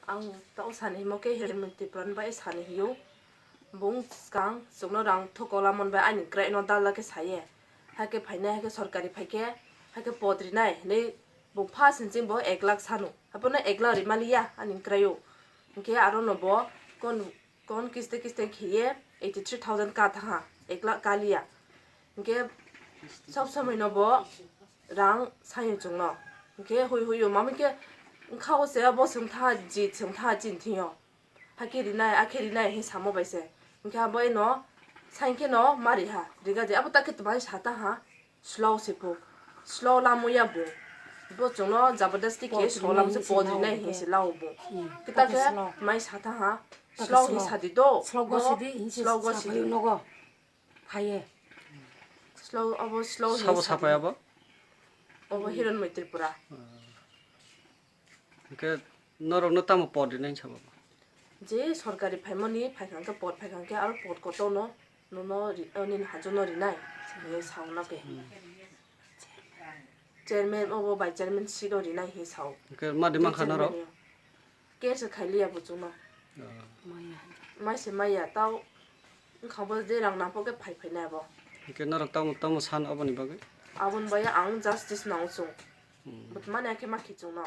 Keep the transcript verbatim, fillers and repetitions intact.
Ang tao sani himo khe Hiranmoy Tripura ni bai sani hiyo. Bung skang chukno rang thokolamon bai ani krai no dal dal khe saye. Hakhe phainai hakhe sorkari phaikhe, hakhe pod rinai hinwi bung first hinwi bo ek lakh sanu. Hapono ek lakh rimaliya ani kraio. Hinkhe aro no bo kon, kon kiste kiste khiye eighty three thousand ka thaha, ek lakh kaliya. Hinkhe sob somoi no bo rang sayo chwngno. Hinkhe hui huio mami khe wngkhao se bo swngtha jit swngtha chini thingyo. Hakhe rinai, akhe rinai he samo bai se. Hinkhe abo eno sain khe no mari ha, riga je abo takhe twmai sata ha, slow se po. Slow lamo ya bo. Bo chwngno jabardasti khe pod solam se rinai pod rinai he se lao bo. Kita khe mai sata ha, slow he sadi do. Slow go sidi, he se slow go sidi nogo. Haye. Slow, abo slow Sabo hinwi sapai sadi. Abo? Obo Hiranmoy Tripura. Hwnkhe norokno tamo pod rinai hinwi sabo? Je sorkari phaimani phaikha hwnkhe pod phaikha hwnkhe aro pod kotorno nono ri-, o nini hajokno rinai hinwi sauna khe. Chairman obo bai chairman seat o rinai hinwi sao. Hwnkhe madi mankha norok? Chairman o. Care se khailiya bo chwngno. Maya. Mai se maya tao wngkha bo je rang nangkho khe phai phainai abo. Hwnkhe norok tamo, tamo san oboni bagwi? Aboni bagwi ang justice nango chwng. Hmm. But mani akhe ma khichwngno.